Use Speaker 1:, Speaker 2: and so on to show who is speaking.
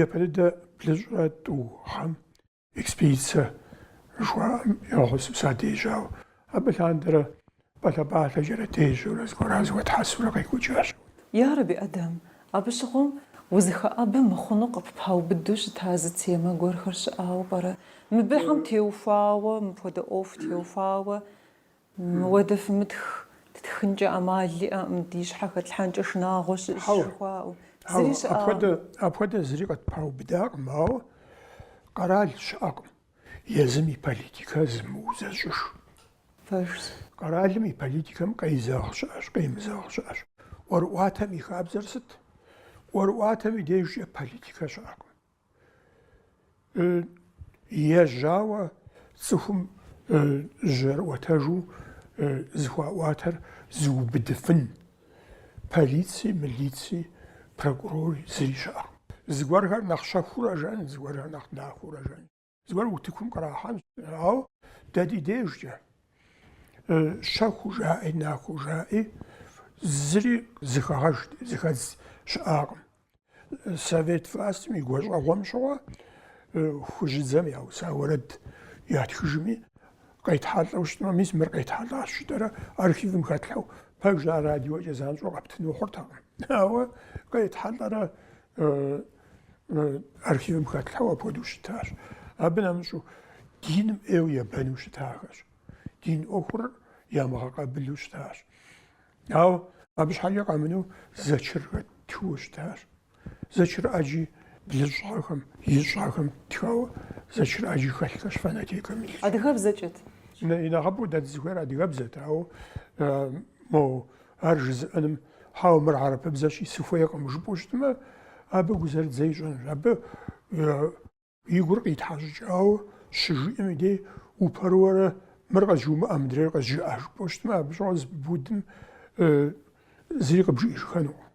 Speaker 1: Япэ дыдэ блыщӏрэ тӏу гъэм экспедицэ жыхуаӏэм и гъусэу садежьауэ. Абы лъандэрэ пӏалъэ-пӏалъэкӏэрэ дежьэурэ зыгуэрхэр зэхуэтхьэсурэ къекӏуэкӏащ.
Speaker 2: Ярэби, Ӏэдэм, абы щыгъуэм узыхэӏэбэ мыхъуну къыппаубыду щыта зы темэ гуэрхэр щыӏауэ пӏэрэ? Мыбыхэм теухуауэ, мыпхуэдэ ӏуэху теухуауэ, мыуэдэ фымытх, ттхынкӏэ ӏэмал иӏэкъым, ди щхьэ хэтлъхьэнкӏэ шынагъуэ щыӏэщ жыхуаӏэу. Зыри щыӏакъым.
Speaker 1: Апхуэдэ зыри къытпаубыдакъым, ауэ къэрал щыӏэкъым. Езым и политикэ зымыузэщӏыж.
Speaker 2: Пэжщ.
Speaker 1: Къэралым и политикэм къезэгъ щыӏэщ, къемызэгъ щыӏэщ. ӏуэрыӏуатэм и хабзэр сыт? ӏуэрыӏуатэм и дежкӏэ политикэ щыӏэкъым. Ежьауэ цӏыхум жьэрыӏуэтэжу зыхуаӏуатэр зыубыдыфын полици, милици, прокурори зыри щыӏэкъым. Зыгуэрхэр нэхъ щэхуурэ жаӏэн, зыгуэрхэр нэхъ нахуэурэ жаӏэн, зыгуэр утыкум кърахьэнщ. Ауэ дэ ди дежкӏэ щэхуу жаӏи, нахуэу жаӏи, зыри зыхэгъэж, зыхэдз щыӏакъым. Совет властым и гуащӏэгъуэм щыгъуэ хужьыдзэм яуса уэрэд ятхыжми, къетхьэлӏэу щытмэ, мис мыр къетхьэлӏащ жытӏэрэ архивым хэтлъхьэу, пэжщ, ар радиокӏэ занщӏэу къэптыну хъуртэкъым. Ауэ къетхьэлӏэрэ архивым хэтлъхьэу апхуэдэу щытащ. Абы нэмыщӏу диным ӏейуэ ебэну щытахэщ. Дин ӏуэхур ямыгъэкъабылу щытащ. Ауэ абы щхьэкӏэ къэмынэу зэчырхэр ттхыуэ щытащ. Зэчыр ӏэджи блыщӏ гъэхэм, ищӏ гъэхэм ттхауэ зэчыр ӏэджи хэлъхэщ фонотекэм илъщ.
Speaker 2: Адыгэбзэкӏэт?
Speaker 1: И нэхъыбэу дэ дызыхуейр адыгэбзэт, ауэ мо ар жызыӏэным хьэуэ мыр хьэрыпыбзэщи сыхуейкъым жыпӏэу щытмэ, абы гузэрыдзэ ищӏынущ. Абы И гур къитхьэщӏыкӏауэ щыжиӏэм и дей упэрыуэрэ мыр къызжумыӏэ, мыдрейр къызжыӏэ жыпӏэу щытмэ, абы щыгъуэ зэпыбудым зыри къыбжиӏэжыххэнукъым.